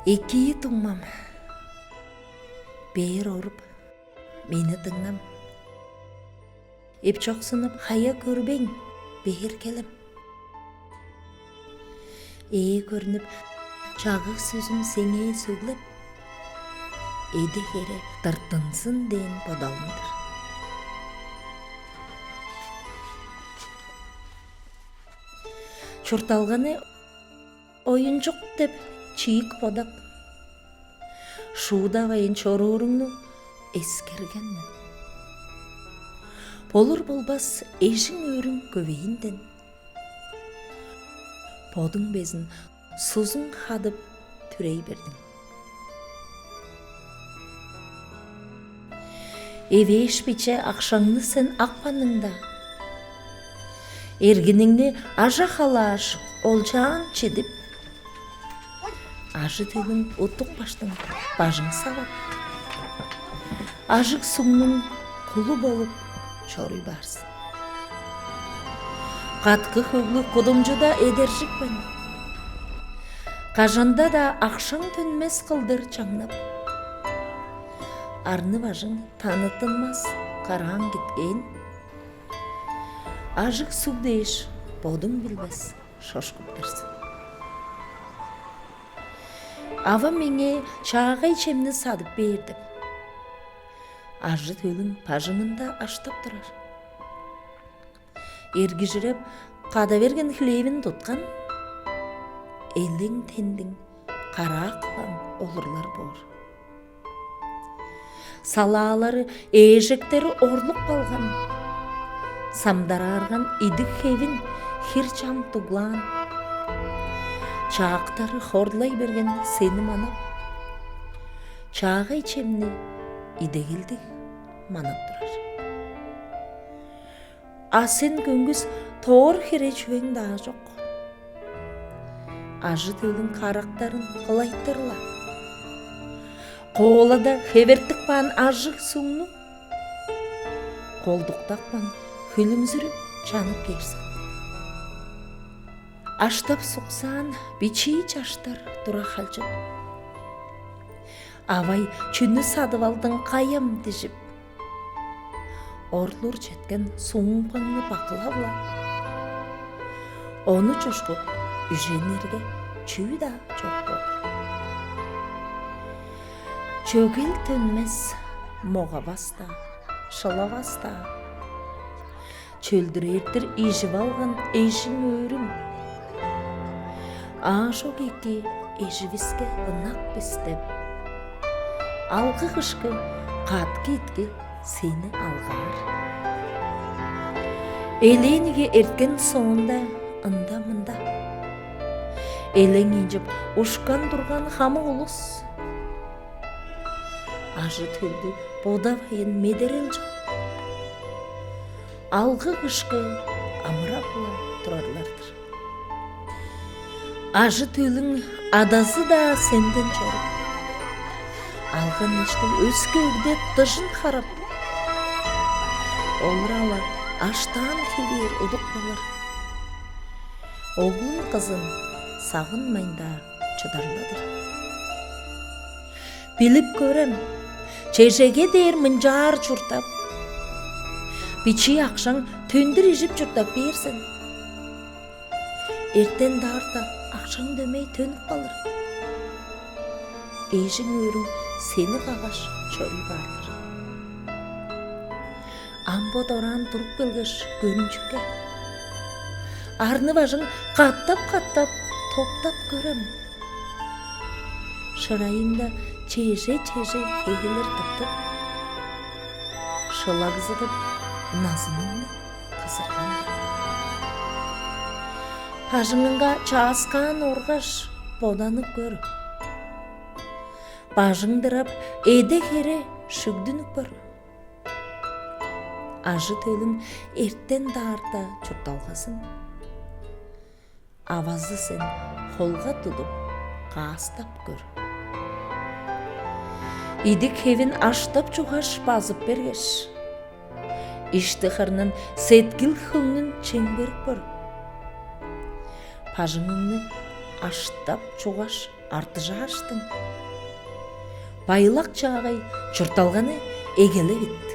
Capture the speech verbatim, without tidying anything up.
Экии, дуңмам, бээр оруп, мени дыңнам. Эпчоксунуп, хая көрбейн, бээр келем. Ээ көрнүп, чагыг сөзүм сеңээ сөглеп, эде-хере тыртынзын дээн бодалым-дыр. Чуртталганы оюнчук деп чиик бодап, шуудавайн чорууруңну эскерген мен. Болур-болбас эжиң-өөрүң көвээнден, бодуң безин сузун хадып түрей бердиң. Эвээш биче акшаңны сен акпаның-даа. Эргиниңни ажа халааш, олчаан чидип, ажы-төлүң уттук баштың бажың савап, ажыг-сугнуң кулу болуп чоруй баар сен. Каткы-хөглүг кудумчуда эдержикпен, кажан-даа акшаң төнмес кылдыр чаңнап, арны-бажың таныттынмас карааң киткээн, ажыг-суг дээш бодуң билбес шошкуп-тур сен. Авам меңээ чаагай чемни садып бээр деп, ажы-төлүң бажыңында аштап турар. Эргижиреп, када берген хлевин туткан, элең-тендиң караа кылган олурлар боор. Салаалары ээжектери орлуп калган, самдараарган идик-хевин хир-чам дуглаан, чаактары хорлай берген сени манап, чаагай чемни идегелдиг манап турар. А сен көңгүс тоор хире чүвең-даа чок. Ажы-төлүң карактарын кылайтыр-ла. Коолада хевертип каан ажыг-сугну колдуктапкан хүлүмзүрүп чанып кээр сен. Аштап-суксаан бичии чаштар тура халчып: «Авай, чүнү садып алдың, кайым?» — дижип, орлур четкен сумпаңны бакылап-ла, ону чошкуп, үженирге чүү-даа чок боор. Чөгел төнмес, могавас-даа, шылавас-даа, чөлдүрээр-дир ижип алган эжиң-өөрүң. Аажок эки эживиске ынак бис деп, алгы-кышкы, каткы-итки сени алгаар. Элээниге эрткен соонда ында-мында элең инчип ушкан турган хамык улус. Ажы-төлдү бодавайн медерел чок. Алгы-кышкы амырап-ла турарлар-дыр. Ажы-төлүң адазы-даа сенден чоруп, алган эштиң өске өгде дыжын харап, олар-ла аштаан хевээр удуп калыр. Оглун-кызын сагынмайн-даа чыдар-ла-дыр. Билип көрем, чежеге дээр мынчаар чурттап, бичии акшаң төндүр ижип чурттап бээр сен. Эртен-даарта акшаң дөмей төнүп калыр. Эжиң-өөрүң сени каггаш чоруй баар-дыр. Ам бо дораан туруп келгеш, көрүнчүкке, арны-бажың катап-катап топтап көрем. Шырайыңда чеже-чеже хегелер тыптып, шылавызыдып, назыныңны кызырган-дыр. Бажыңыңга чааскаан оргаш, боданып көр. Бажың дырап, эде-хере шүгдүнүп көр. Ажы-төлүң эртен-даарта чуртталгазын, авазы сен холга тудуп, каастап көр. Идик-хевин аштап-чуггаш базып бергеш, ишти-хырнын, сеткил-хөңнүн чемгерип көр. Бажыңыңны аштап-чуггаш артыжааштың. Байлак чаагай чуртталганы эгелевит.